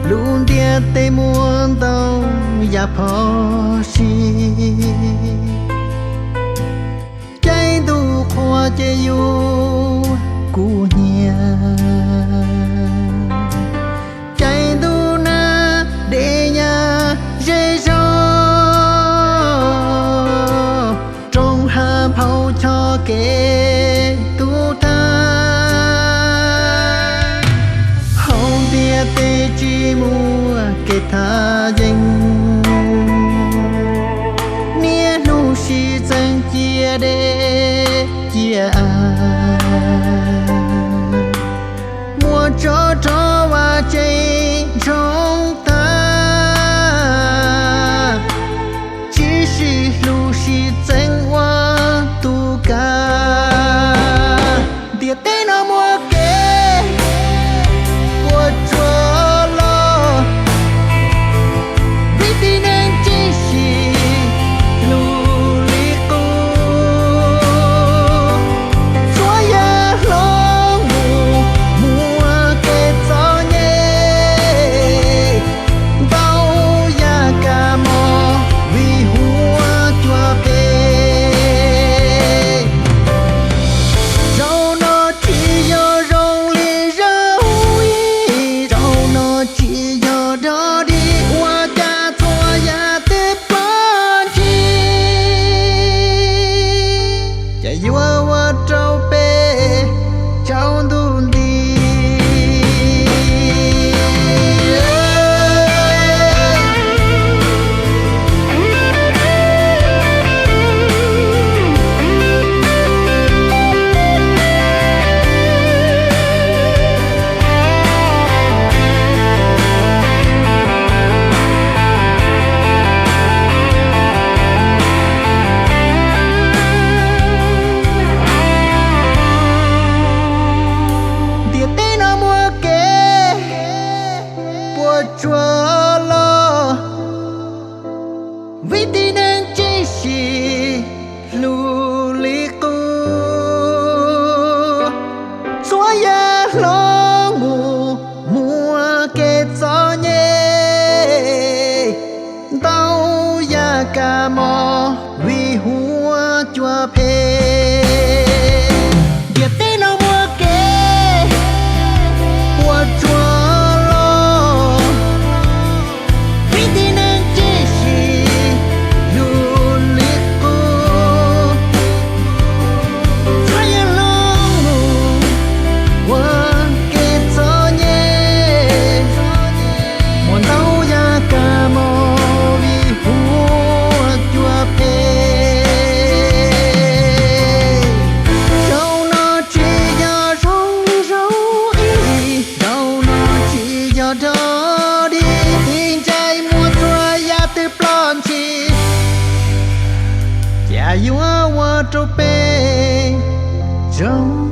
Lub ntiaj teb muaj ntau yam phom sij, caij ntuj qhua ces yuav kub hnyiab, caij ntuj nag dej nyab ze zog, roob hav phauj choj kev tu tag. Hauv ntiaj teb tsis muaj kev thaj yeeb, niaj hnub sib txeeb cia dej cia av, muaj tsov rog vaj tsev ntsoog tag, tsis sib hlub sib txeeb ua tus kab. Ntiaj teb no muaj kev puas tsuaj los, vim tib neeg tsis sib hlub li qub. Txhua yam hlob mus muaj kev txom nyem, ntau yam kab mob vim huab cua phem. Zaum no tsis yog zoo li zaum ub, zaum no tsis yog dog dig, ua cas txhua yam twb ploj ntshis, cas yuav ua rau peb tsaus ntuj nti. Ntiaj teb no muaj kev puas tsuaj los, vim tib neeg tsis sib hlub li qub. Txhua yam hlob mus muaj kev txom nyem, ntau yam kab mob vim huab cua phem. Ntiaj teb no muaj kev puas tsuaj los, vim tib neeg tsis sib hlub li qub. Txhua yam hlob mus muaj kev txom nyem, muaj ntau yam kab mob vim huab cua phem. Zaum no tsis yog zoo li zaum ub, zaum no tsis yog dog dig, ib ntsais muaj txhua yam twb ploj ntshis, cas yuav ua rau peb tsaus